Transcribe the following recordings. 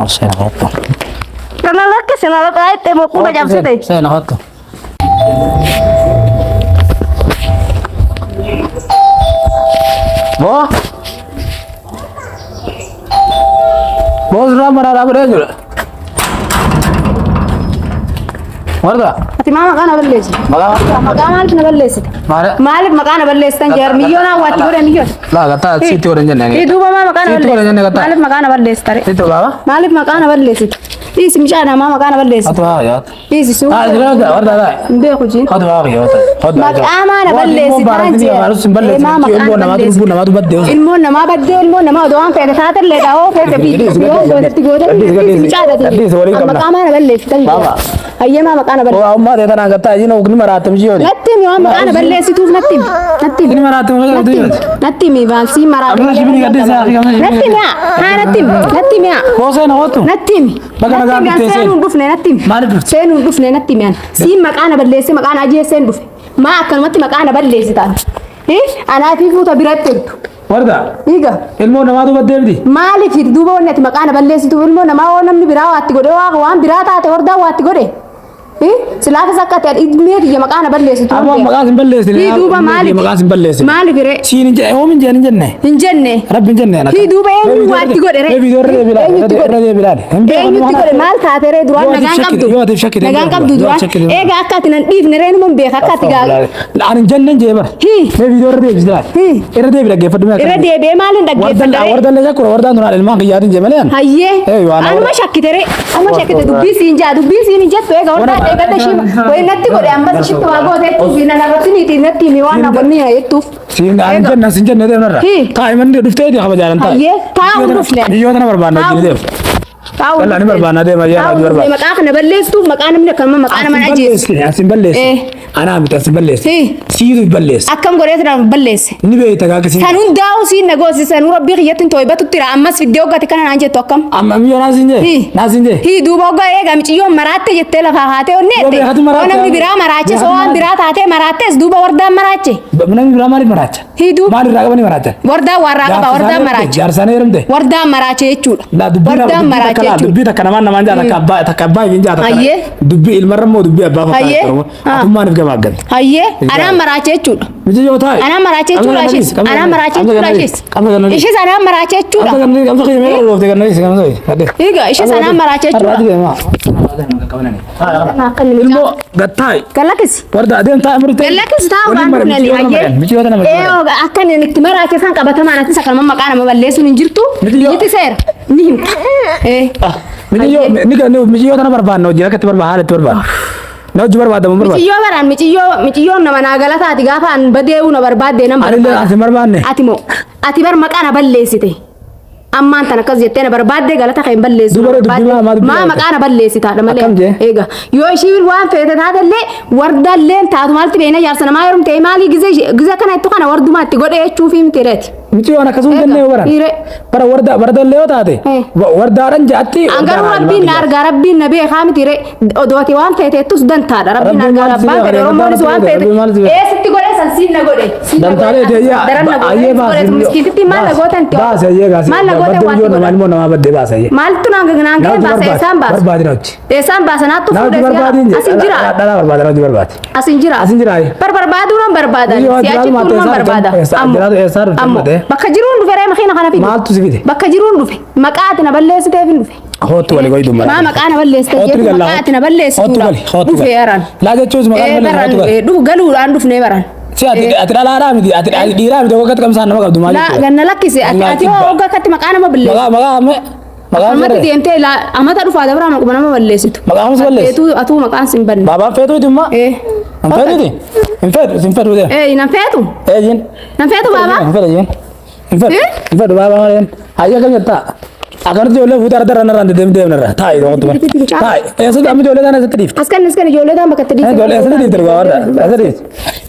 Seena kottu. Kana lakkisi na laqaa itti mokkuma cabsite. Seena kottu. Boo. Boo suuraa maraadhaa godhee jira. Warra. Ati maa maqaa na balleessite? Maqaa Maqaa maaliif na balleessite? Maali? Maaliif maqaa na balleessitan jeer miyyoonaa waatti godhe miyyoon. Laa gattaa sitti godhan jenne. Ii duuba maa maqaa na Sitti godhan jenne balleessite? gattaa. Maaliif maqaa na balleessita ree? Sitti baaba. Maaliif maqaa na balleessite? Dhiisi mucaa maa maqaa na balleessite? Atu haa yaatu. Dhiisi suu. Ah, jira warra daa. Hin beeku jiin. Hadu haa yaatu. Hadu. Maqaa maa na balleessitan jeer. Ilmoo Maa maqaa na namaatu lubbuu namaatu baddee. Ilmoon namaa baddee ilmoon namaa odoo waan feete taatellee dhawoo feete fi yoo gootetti goote dhiisi mucaa Gadhiisi walii qabna. Maqaa maa na balleessitan jeer. Baaba. Hayyee maa maqaa na balleessitan? Waa ummaa ta'e tanaan gattaa jiin ni maraatte mijiyooni. Natti himi waan maqaa na balleessituuf natti himi. Natti himi. Ni maraatte Natti himi. Natti himi baansii maraatte. Abdul Shibini gadhiisi haa fi Natti himi haa natti himi. Natti himi haa. Koosee na hootu. Natti himi. Baga nagaan Natti himi dhuftee seenuu hin dhufne natti himi. Maaliif dhufte? Seenuu hin dhufne natti himi. Siin maqaa na balleessee maqaa na ajjeessee hin dhufe. Maa akkanumatti maqaa na balleessitaan. Anaa fi fuuta biratti hirtu. Warda. Dhiiga. Ilmoo namaatu baddee miti. Maaliif duuba wanni ati maqaa na balleessitu ilmoo namaa waan namni biraa waatti godhe waan biraa taate hordaa waatti godhe. Silaafis akka ati ilmee kiyya maqaa na balleessitu. Aboo maqaa sin balleessine. Hii duuba maaliif? Maqaa sin balleessine. Maaliif ree? Siin hin jenne oomin jeen hin jenne. Hin jenne. Rabbi hin jenne ana. Hii duuba eenyu waatti godhe ree? Viidiyoo irra deebilaale. Eenyutti godhe? Irra deebilaale. Hin beeku. Eenyutti godhe maal taate ree duraan Yoo ati nagaan shakkite- qabdu? yoo ati shakkite hin Nagaan beeku. qabdu Yoo duraan. ati shakkite hin Egaa akka ati nan dhiifne ree numa hin beeka akka ati gaa. Ani hin jenne jee bara. Hii. Mee viidiyoo irra deebisi laale. Hii. Irra deebi dhaggeeffadhu mee Irra deebi'ee maaliin dhaggeeffadha ree? Wardallee shakkura wardaan duraan ilmaan kiyyaatiin jee malee. Hayyee. Eh, waan Anuma shakkite ree. Anuma shakkite dubbii siin jaa dubbii siin hin jettu egaa wardaa eegadha ishii wayi natti godhe ammas ishitti waa gooteettuuf nan arrabsiniiti natti himi waan na godhni jettuuf. Siin ani jenne sin jenne deemnarra. Hii. Taa'i manni dhuftee kabajaalan taa'i. Hayyee taa'u dhufne. Biyyoota na barbaanna wajjin deemu. Taa'u Wallah ni barbaanna deema yaa Taa'u hojii dhufne barbaanna. maqaa kana balleessituuf maqaa namni akkanuma maqaa nama ajjeesu. Asin balleessi. Eh. Anaa miti asin balleessi. Hii. Siitu balleessi. Akkam godhee na balleesse. Ni beekta gaa akkasiin. San hundaa'u siin na goosise nu rabbii kiyyatti hin tooybatutti jira ammas fiddee hoggate kana naan jettu akkam. Amma miyyoo naas hin jee. Hii. Naas hin jee. Hii duuba hoggaa eegaa miciyyoon maraatte jettee lafaa haatee Yoo onneette. beekatu maraatte. Yoo namni biraa maraache soo waan biraa taatee maraattees duuba wardaan maraache. Namni biraa maaliif maraacha? Hii duuba Maal irraa qabanii maraacha? wardaan warraa qaba wardaan maraache. Jaarsaan heerumte. Wardaan maraache jechuudha. Laa dubbii Wardaan maraache jechuudha. dubbii takka namaan namaan jaa takka abbaa takka abbaa hin jaa takka. Hayyee. Dubbii ilmarra immoo dubbii abbaa Hayyee. fakkaata. Atummaan if gabaaggalte. Hayyee anaan maraache jechuudha. Miti yoo taa'e. Anaan maraache jechuudha ishis. Anaan maraache jechuudha ishis. Ishis anaan maraache jechuudha. Egaa ishis anaan maraache jechuudha. Ilmoo gattaa'i. Galakkisi. Warda adeem taa'e murtee. Galakkisi taa'u waan dhufnani hayyee. Mijiyoota nama Ee akka inni itti maraache san qabatamaan atis akkanuma maqaa nama balleessuun hin jirtu. Mijiyyoo. Biyyatti seera ni himta. Ee. Mijiyoota nama barbaanna hojii akka itti barbaada haala itti barbaada. Na hojii barbaadamu barbaada. Mijiyyoo baraan mijiyyoo mijiyyoon nama naa galataati gaafa an badee'uu na barbaadde nan Ani illee barbaada. as hin barbaanne. Ati moo ati bar maqaa na balleessite. Ammaan tan akkas jettee na barbaadde galata kee hin balleessu. Dubara dubbii maa- maa dubbii Maa maal maqaa na balleessitaadha malee. Akkam jee? Egaa yoo ishii waan feete taatellee wardaalleen taatu maalti beena jaarsa namaa heerumte maalii gizee gizee kana ittu kana wardumaa itti godhe jechuufi miti reeti. Mijiyoon akkasuma Egaa, jennee baran. dhiire. Bara warda wardallee yoo taate Eh. wardaadhaan ja'atti. An garuu rabbiin na argaa rabbiin na beekaa miti ree odoo ati waan feeteettus dantaadha rabbiin Rabbiin argaa maal si abbaan beeka? fedhe Oromoonis waan Rabbiin feete maal si beeka? eessitti godhe san siin na godhe siin na Damtaalee godhe ta'ee daran na godhe ayyee eessitti baase. godhe miskiintitti maal na gootan itti Baase ayyee gaase. maal na gootan Baddee waatti ijoon namaa godhan ilmoo namaa baddee baase ayyee. maaltu naan naan Na ga'e hojii baasa barbaadi. eessaan baasa Barbaadi na hojii. eessaan baasa naattu Na hojii fuudhe barbaadi hin asin jira Dhalaa barbaada na hojii barbaadi. asin jira Asin jira ayyee. bar barbaaduu nan barbaada Biyya si jiraatu achitti maal nan eessaa barbaada dhufte? Eessaa- ammoo jiraatu eessaa dhufte ammoo malee? bakka jiruun dhufe ree makiina kana fide Maaltu si fide? bakka jiruun dhufe maqaa ati na balleessiteef hin dhufe Hootu walii goyi dummara. Maa maqaa na balleessite Hootu jettu galla. maqaa ati na balleessituudha. Hootu gali. Hootu Dhufe gali. yaraan. Laa jechuus maqaa Ee na balleessite baran hootu gali. dhufu galuudhaan dhufnee baran. Si ati ati dhalaadhaa miti ati dhiiraa miti waggaatti qabsaan nama qabdu maal Laa jechuudha? ganna lakkise ati Wallaahi ati hoo kibba. waggaa akkatti maqaa nama balleessitu. Maqaa maqaa amma maqaa Amatti amma deemtee laa amata dhufaa dabraa maquma nama balleessitu. Maqaa amma si balleessi? Atuu atuu maqaan sin banne. Baabaan feetuuti immoo? Ee. Hin feetuuti? Hin feetu hin feetu deem. Ee nan feetu. Ee jeen. Nan feetu baabaa. Hin feetu jeen. Hin feetu Eh? hin feetu baabaa malee. Hayya kam jettaa? Akkanatti ijoollee fuutee arda irra narraan deem deem narra. Taa'i tokkotti bara. Taa'i. Eessatti amma ijoollee tana eessatti dhiifte? Askan askan ijoollee taan bakka itti dhiifte. Ijoollee eessatti dhiifte dhugaa warra? Eessatti dhiifte?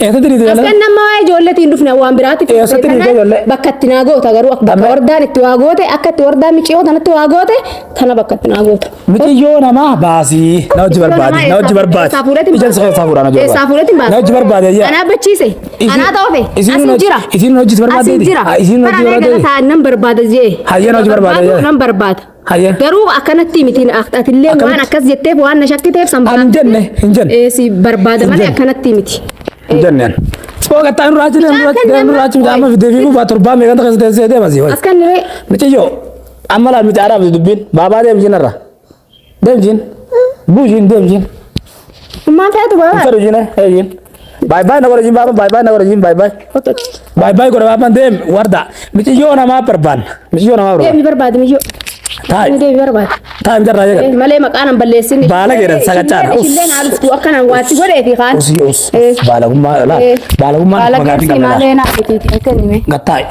Eessatti dhiite As ijoollee? kan nama waa'ee ijoolleetiin dhufne waan biraatti Eessatti dhiite ijoollee? Bakka itti naa goota garuu akka bakka wardaan itti waa goote akka itti wardaan miciyoo tanatti waa goote kana bakka itti naa goota. Miciyyoo namaa baasii. Na hojii barbaadi. Na hojii barbaadi. Ijaan si keessaa fuudhaa na hojii Eessaa barbaadi. fuudheetiin baasa. Na hojii barbaadi ayyaa. Anaa bachiise. Anaa ta'ofe. Asin jira. Isiin hojii barbaadde. Asin jira. Isiin hojii Bara barbaadde. galataa nan barbaada jee. Hayyee na hojii barbaada, hayyee. Nan barbaada. Hayyee. Garuu akkanatti miti atillee waan Akkamitti? akkas jetteef waan na shakkiteef san Ani hin jenne hin jenne. Eh, si barbaada Hin malee jenne. akkanatti miti. Hin jenne. Boo gattaa nurraa achi deemu nurraa achi deemu nurraa achi amma fidee fiiguu baa torbaa meeqan takka teessee deema si hoyi. As kan niree Miciyyoo amma laal miti araaf dubbiin baabaa deemjiin irra. Deemjiin. Buujiin deemjiin. maal feetu bara. Fedhu jiin eejiin. Baay baay na godha jiin baabaan baay baay na godha jiin baay baay. Baay baay godha baabaan deem warda. Miciyyoo namaa barbaanna. Miciyyoo namaa barbaanna. Deemi barbaade miyyoo. Taa'i. Deemi barbaade. Taa'i mijarraa Eh, jeeqan. Malee maqaan hin balleessin. Baala keedhan sagachaadha. Uff. Ishillee naa dhuftu akkanaan waatti godhee fi kaan. Usii us. Eh. Baalagummaa laal. Eh. Baalagummaan Baala maqaa geessi qabna laal. malee naa miti kennime. Gattaa'i.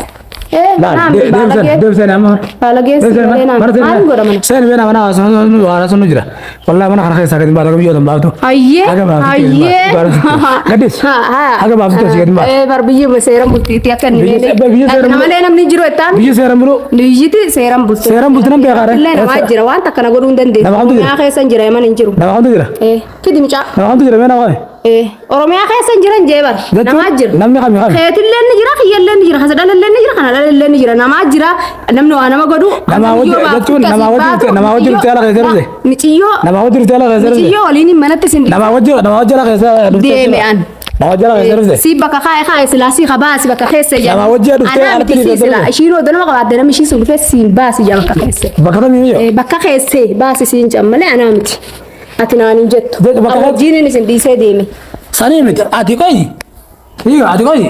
Eh, Laal naa miti baala deemseen geessi. deemseen amma. Baala geessi malee naa miti. Maal godha mana? Seen beena mana hawaasa nu jira. Wallahi mana kana keessaa gadi baala biyyoota baaftu. Hayyee. Haga baaftu Hayyee. Gadis. Haga baaftu asii gadi baaftu. Eh, bar biyyi seeran bultiitti akka inni Biyyi seeran Kana malee namni jiru jettaan. Biyyi seeran bulu. Biyyiti seeran bulti. Seeran bulti nan beekaa ree. Illee namaa jira waan takka na godhuu hin dandeessu. Nama kamtu jira? Oromiyaa keessa hin jira yaman hin jiru. Nama kamtu jira? Eh, fidi mucaa. Nama kamtu jira mee nama kami? Eh, Oromiyaa keessa hin jiran jee bar. Jechuun Namaa jira. namni kami kami? Keetillee ni jira, kiyyallee ni jira, kasadhalallee ni jira, kanadhalallee ni jira. Namaa jira, namni waa nama godhu. Namaa wajji- Micciyoo jechuun baaftu, namaa asii wajji baatu, namaa wajji dhuftee ala keessa dhufte? Micciyoo. Nama wajji dhuftee ala keessa dhufte? Micciyoo waliin manatti sin Nama wajji nama wajji ala keessa dhufte? Deeme an. Nama wajji ala keessa dhufte? Si bakka kaa'e kaa'e silaa si kabaasi bakka keessa jira. Namaa wajji dhuftee Anaa alatti miti si dhiifte silaa. dhufte? Ishiin odoo nama qabaadde namni ishii sun dhufee siin baasi jira bakka keessa. Bakka kamii miyyoo? Eh, bakka keessa baasi siin jedhan malee anaa miti. Ati naan hin jettu. Bakka keessa- Wajjiin isin dhiisee deeme. Sanii miti. Ati qoyi. Hiika ati qoyi.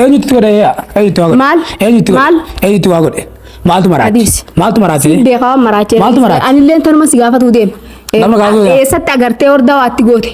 Eenyutti godhe yaa? Eenyutti waa godhe? Maal? Eenyutti godhe? Maal? Eenyutti waa godhe? Maaltu maraache? Adiis. Maaltu maraache? Beekaa waan maraachee. Maaltu maraache? Anillee tanuma si gaafatuu deema. Eh, Nama gaafatuu deema. Eessatti agartee hordaa waatti goote?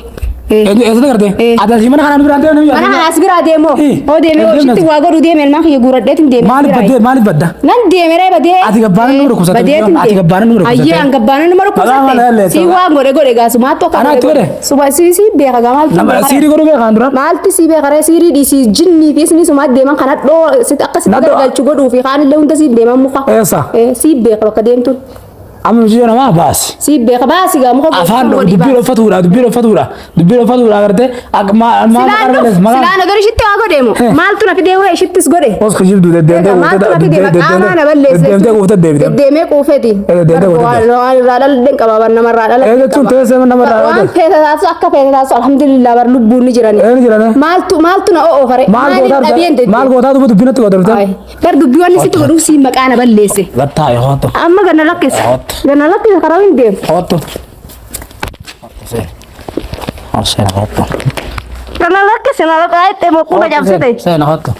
Eh, Eenyu eessatti agartee? Eh. Ati asii mana kanaan biraan deemne Mana kanaas biraa deemoo? Eh, Hoo deemee deemna. hoo ishitti waa godhuu deeme ilmaan kiyya guuradheetiin deeme. Maaliif baddee? Maaliif badda? Nan deeme ree badee. Ati gabbaana nama dhukkubsatte Badeetiin miti? Ati deeme. gabbaana nama dhukkubsatte? Ayyee an gabbaana nama Maqaa maal dhukkubsatte. leessa? Si waan godhe godhe gaasumaattu akka Anaa itti godhe? Suba si si beeka gaa maaltu Nama beeka siirii godhuu beekaan dura? Maaltu si beeka ree siirii dhiisii jinnii fi isinii sumaatti deeman kana dhoo sitti akka sitti Nadhoo- gargalchu godhuu fi kaanillee hunda si deeman muka. Eessa? Eh, si beeka bakka deemtuun. Amma mijiyyoo namaa baasi. Si beeka baasi gaa muka Afaan dubbii dhoffatuudha dubbii dhoffatuudha dubbii dhoffatuudha agartee akka maal maal Silaan maqaan dhuf maqaan silaan odoo ishitti waa godheemu Eh. maaltu na fidee wee ishittis godhe. os kijibdu deddeemtee Maaltu na fidee maqaa na balleesse. deddeemtee kuuftee deebite. Deddeemee kuufeeti. Deddeemtee kuuftee deebite. Waan irraa dhaladheen qaba bar namarraa dhaladheen Eh, jechuun qaba. teessee namarraa Waan dhaladhe. feete taasisu akka feete taasisu alhamdulillah bar lubbuun ni jirani. Ee, ni jirani. Maaltu maaltu na o'oo fare. Maal Maaliin gootaa dhabeen dhufte? Maal deddeeme? gootaa duuba dubbii natti goote dhufte? Ay, Bar dubbii wanni sitti godhuuf siin maqaa na balleesse. Gattaa'i hoottu. Amma ganna lakkisa. Hoottu. Ganna lakkisa karaa hin deemu. Hoottu. Seena hoottu. Ganna lakkisa na lakkisa itti mokkuu na cabsite. Seena hoottu.